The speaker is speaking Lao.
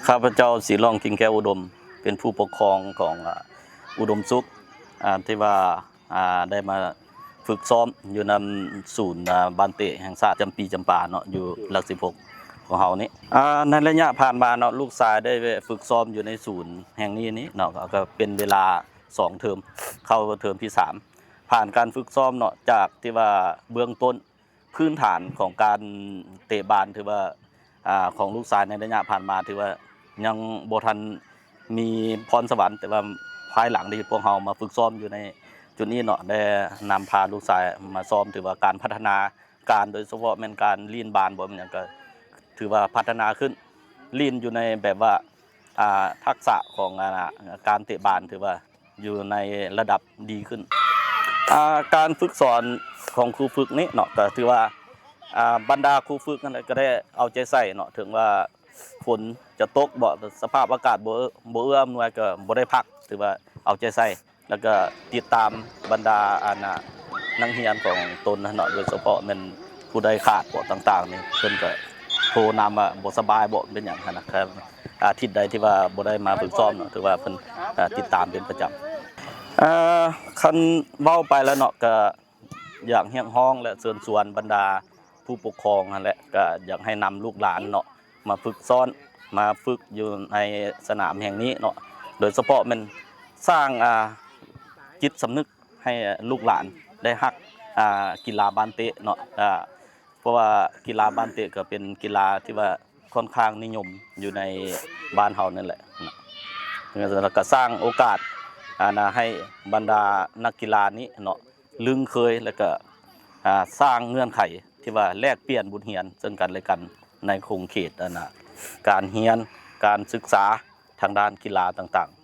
ຂ້າພະເຈົ້າ ສີຫຼອງ ກິ່ງແກ້ວອຸດົມ ເປັນຜູ້ປົກຄອງຂອງ ອາ ອຸດົມສຸກ ອາ ທີ່ວ່າ ອາ ໄດ້ມາຝຶກຊ້ອມຢູ່ນຳສູນ ອາ ບານເຕະແຫ່ງຊາດຈຳປີຈຳປາເນາະ ຢູ່ຫຼັກສິບຫົກຂອງເຮົານີ້. ອາ ໃນໄລຍະຜ່ານມາເນາະ ລູກຊາຍໄດ້ແວະຝຶກຊ້ອມຢູ່ໃນສູນແຫ່ງນີ້ນີ້ເນາະ ກໍເປັນເວລາສອງເທີມ ເຂົ້າເທີມທີສາມ ຜ່ານການຝຶກຊ້ອມເນາະ ຈາກທີ່ວ່າເບື້ອງຕົ້ນ ພື້ນຖານຂອງການເຕະບານ ຖືວ່າ ອາ ຂອງລູກຊາຍໃນໄລຍະຜ່ານມາ ຖືວ່າຍັງບໍ່ທັນມີພອນສະຫວັນ, ແຕ່ວ່າພາຍຫຼັງທີ່ພວກເຮົາມາຝຶກຊ້ອມຢູ່ໃນຈຸດນີ້ເນາະ ໄດ້ນຳພາລູກຊາຍມາຊ້ອມ ຖືວ່າການພັດທະນາການ ໂດຍສະເພາະແມ່ນການຫຼິ້ນບານບໍ ແມ່ນຫຍັງ ກໍຖືວ່າພັດທະນາຂຶ້ນ, ຫຼິ້ນຢູ່ໃນແບບວ່າ ອາ ທັກສະຂອງ ອາ ການເຕະບານ ຖືວ່າ ຢູ່ໃນລະດັບດີຂຶ້ນ. ອາ ການຝຶກສອນຂອງຄູຝຶກນີ້ເນາະ ກໍຖືວ່າ ອາ ບັນດາຄູຝຶກນັ້ນແຫຼະ ກໍໄດ້ເອົາໃຈໃສ່ເນາະ, ເຖິງວ່າຝົນຈະຕົກບໍ ສະພາບອາກາດບໍ່ ບໍ່ເອື້ອອຳນວຍ ກໍບໍ່ໄດ້ພັກ, ຖືວ່າເອົາໃຈໃສ່ ແລ້ວກໍຕິດຕາມບັນດາ ອັນນ່າ ນັກຮຽນຂອງຕົນຫັ້ນເນາະ, ໂດຍສະເພາະແມ່ນຜູ້ໃດຂາດບໍຕ່າງໆນີ້ ເພິ່ນກໍໂທນຳວ່າບໍ່ສະບາຍບໍ ເປັນຫຍັງຫັ້ນນະ. ອາ ທິດໃດທີ່ວ່າບໍ່ໄດ້ມາຝຶກຊ້ອມເນາະ ຖືວ່າເພິ່ນ ອາ ຕິດຕາມເປັນປະຈຳ. ເອີ ຄັນເວົ້າໄປແລ້ວເນາະ ກະຢາກຮຽກຮ້ອງ ແລະ ເຊີນຊວນບັນດາຜູ້ປົກຄອງຫັ້ນແຫຼະ ກະຢາກໃຫ້ນຳລູກຫຼານເນາະ ມາຝຶກຊ້ອນ ມາຝຶກຢູ່ໃນສະໜາມແຫ່ງນີ້ເນາະ, ໂດຍສະເພາະແມ່ນສ້າງ ອາ ຈິດສຳນຶກໃຫ້ລູກຫຼານໄດ້ຮັກ ອາ ກິລາບານເຕະເນາະ ອາ ເພາະວ່າກິລາບານເຕະກໍເປັນກິລາທີ່ວ່າຄ່ອນຂ້າງນິຍົມຢູ່ໃນບ້ານເຮົານັ້ນແຫຼະ ແລ້ວກໍສ້າງໂອກາດ ອັນນ່າ ໃຫ້ບັນດານັກກິລານີ້ເນາະ ລຶ້ງເຄີຍ ແລ້ວກໍ ອາ ສ້າງເງື່ອນໄຂທີ່ວ່າແລກປ່ຽນບົດຮຽນເຊິ່ງກັນແລະກັນ ໃນຂົງເຂດ ອັນນ່າ ການຮຽນ ການສຶກສາທາງດ້ານກິລາຕ່າງໆ.